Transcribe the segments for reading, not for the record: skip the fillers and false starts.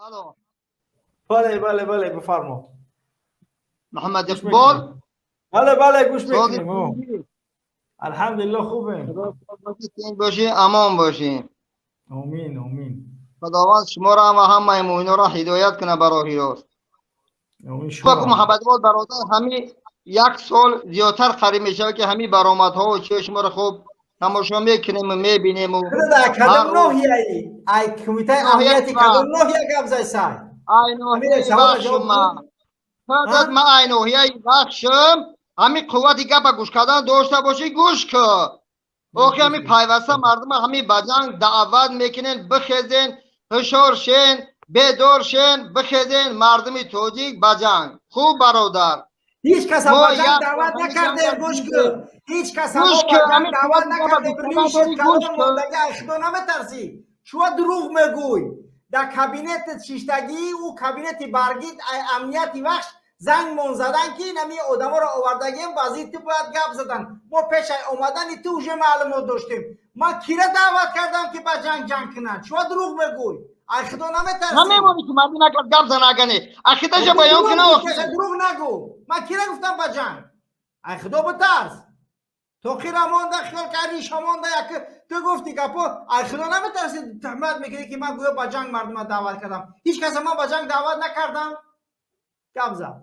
Алло. Бале, бифармо. Муҳаммад Гӯш Иқбол. мекунем. Бале, гӯш сози мекунем. Алҳамдулилло, хубем. Бошӣ, амон бошӣ. Омин, омин. Худованд шуморо ва ҳамаи муъминонро ҳидоят кунад ба роҳи рост. Омин. Шумо шуморо. Муҳаммад Иқбол бародар, ҳами як сол зиёдтар қариб мешавад, ки ҳами баромадҳо чиё шуморо хуб тамошо мекунем, мебинем. Кадом ноҳияи, ай кумитаи амнияти кадом ноҳия гап зайсай? Ай ноҳияи Вахшум. Ма ай ноҳияи Вахшум. Ҳами қуввати гапа гӯш кардан дошта бошӣ, гӯш кӯ. Охи, ҳами пайваста мардума ҳами ба ҷанг даъват мекунен. Бихезен, ҳушёр шен, бедор шен, бихезен, мардуми тоҷик, ба ҷанг. Хуб, бародар. Ҳеҷ кас ба ҷанг даъват накардем, гӯш кӯ. Ҳеҷ кас ба ҷанг даъват накардем. Мондаги, ай Худо наметарсӣ? Шумо дурӯғ мегӯй. Дар кабинети шиштагӣ, ӯ кабинети баргид, ай амнияти Вахш занг мон задан, ки инами одаморо овардагием, вазир ту бояд гап задан. Мо пеш ай омадани ту уже маълумот доштем. Ман кира даъват кардам, ки ба ҷанг ҷанг кунанд? Шумо дурӯғ мегӯй, ай Худо наметарсӣ? Намемонӣ, ки мардум накард гап зана, агане ақидаша баён куна. Дурӯғ нагӯ. Ман кира гуфтам ба ҷанг? Ай Худо битарс. Тоқира монда, хиёл кар риша монда, як ту гуфти гапо. Ай Худо наметарсӣ? Туҳмат мекунӣ, ки ман гӯё ба ҷанг мардума даъват кардам. Ҳеҷ каса ман ба ҷанг даъват накардам. Гап зад.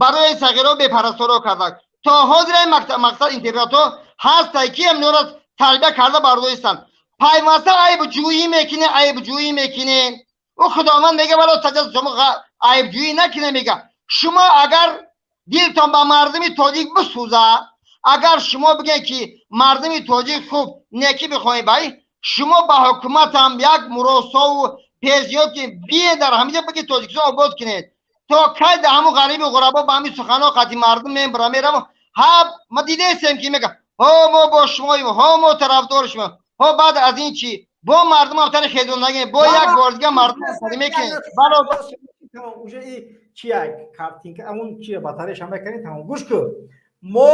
Барои сағиро бепарасторо кардак. То ҳозир ин мақсад интернатҳо ҳастай, ки амнора тарбия карда бардоистанд. Пайваста айбҷӯӣ мекунен, айбҷӯӣ мекунен. Ӯ Худованд мега: «Вало таҷассус», шумо айбҷӯӣ накунен, мега. Шумо агар дилтон ба мардуми тоҷик бисӯзад, агар шумо бигӯед, ки мардуми тоҷик хуб некӣ бихоҳед, бай шумо ба ҳукуматам як муросову пешниҳод ки бие, дар ҳамиҷа биги Тоҷикистон обод кунед. То кай да ҳамун ғариби ғурабо ба ҳамин суханҳо қати мардум мебара мераво? Ҳа, ма дидестем, ки мега: «Ҳо, мо бо шумоем, ҳо, мо тарафдори шумо». Ҳо, баъд аз ин чӣ? Бо мардум ҳамтари хезондагӣ, бо як бор дига мардум мекунед. Уже чи як картинка, амун чи батареяша мекунед, тамом. Гӯш кун, мо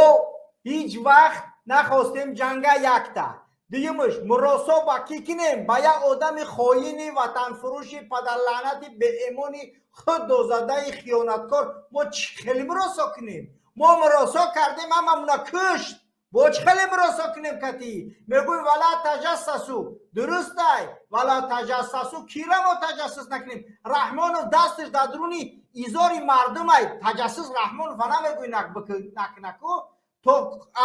ҳеҷ вақт нахостем ҷанга. Якта дуюмаш, муросо ба кӣ кинем? Ба як одами хоини, ватанфурӯши, падарлаънати, беэмони, худ дозадаи хиёнаткор мо чӣ хеле муросо кунем? Мо муросо кардем, ҳамамуна кушт. Бо чӣ хеле муросо кунем? Кати мегӯй: «Вала таҷассасу». Дурустай, вала таҷассасу. Кира мо таҷассус накунем? Раҳмонов дасташ дар дуруни изори мардумай. Таҷассус Раҳмонова намегӯй накунаку. То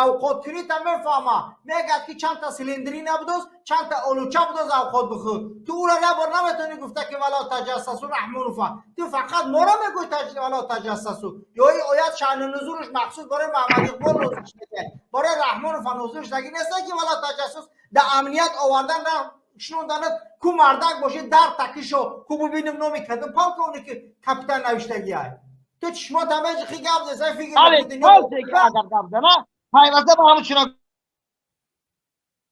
авқоткунита мефаҳма, мегӯяд, ки чандта силиндрина будоз, чандта олуча будоз, авқот бихӯр. Ту ӯра ябор наметавонӣ гуфта, ки вала таҷассасу Раҳмонова. Ту фақат моро мегӯй вала таҷассасу. Ё ин оят шаъну нузулаш махсус барои Маҳмад Иқбол нозил шуда, барои Раҳмонова нозил шудагӣ неста, ки вала таҷассус да амният овардан шунонданат. Ку мардак бошӣ, дар такишо ку, бубинем номи кадом полковники капитан навиштагиай. Ту чишмот ҳамаи хи гап зесай, фикр. Агар гап зана, пайваста ба ҳамун чуна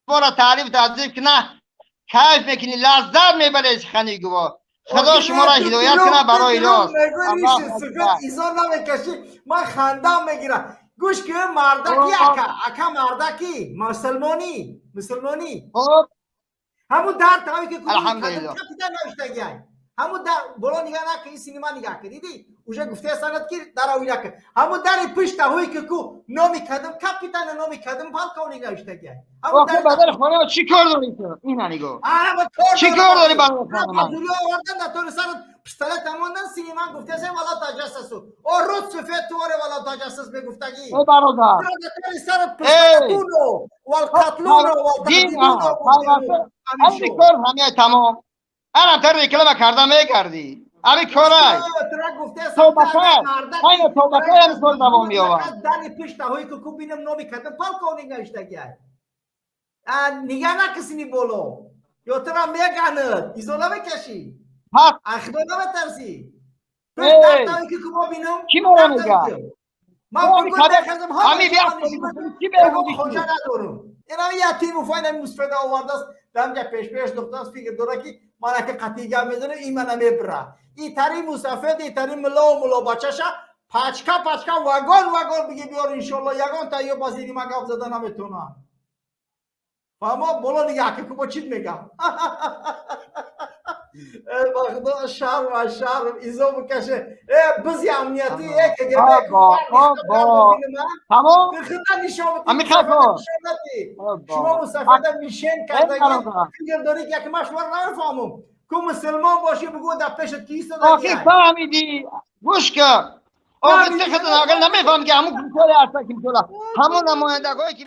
бора таъриф таъзиф кина, кайф мекунӣ, лаззат мебарӣ. Сухани гуво. Худо шуморо ҳидоят кунад барои рост. Изо намекашӣ, ман хандам мегирам. Гӯш ки, мардаки, ака, ака, мардаки, мусулмонӣ, мусулмонӣ. Ҳамун дар тави ки капитан навиштагиай, ҳамун дар боло нигаҳ накун, ин синема нигаҳ кун. Дидӣ, уже гуфтаи санад, ки дар авила ки ҳамун дари пуштаҳое ки ку номи кадом капитана, номи кадом полковник навиштагиай. Бадари хона чӣ кор дорӣ ту? Ина нигоҳ, чӣ кор дорӣ барои хона? Ман овардан, дар тори сарат пистолет амондан. Синема гуфтасе: «Вала таҷассасу». О, рӯз суфед туоре вала таҷассус мегуфтагӣ. Э, бародар. Тори сарат пистолетуно валқатлуно валтаҳдидуно. Ҳамин кор ҳамяй тамом. Анам тар реклама карда мегардӣ. Ами корай тобакай, айна тобакай ами кор давом меёвад. Дари пуштаҳои ки ку бинам, номи кадом полковник навиштагиай. Нигаҳ накисини боло, ё тура меганад. Изо намекашӣ, худо наметарсӣ? Ки мо бинам. Кӣ мора мега? Ман хоҷа надорам. Инами ятиму файнами мусфеда овардааст, дамҷа пешпеш духтааст. Фикр дора, ки ман ака қатъи гап мезанам, ин мана мебира. Итари мусафед, итари муллову муллобачаша пачка пачка, вагон вагон биги биёр, иншолло, ягон та ё ба зири ман гап зада наметонад. Фаҳмо, боло нигаҳ ки кубо чит мегам. Ба худо, шарм, шарм, изо бикаше. Э, бизи амнияти, э, КГБ. Тамом. Худа нишон. Ами хафо. Шумо мусафеда мишен кардаги фикр дорӣ, ки як ман шуморо намефаҳмам. Ку мусулмон бошӣ, бугӯ, дар пешат ки истода. Охи, фаҳмидӣ, гӯш ка. Охи, ти худат агар намефаҳмӣ, ки ҳамун кимсоле ҳаста, кимсола, ҳамун намояндагое ки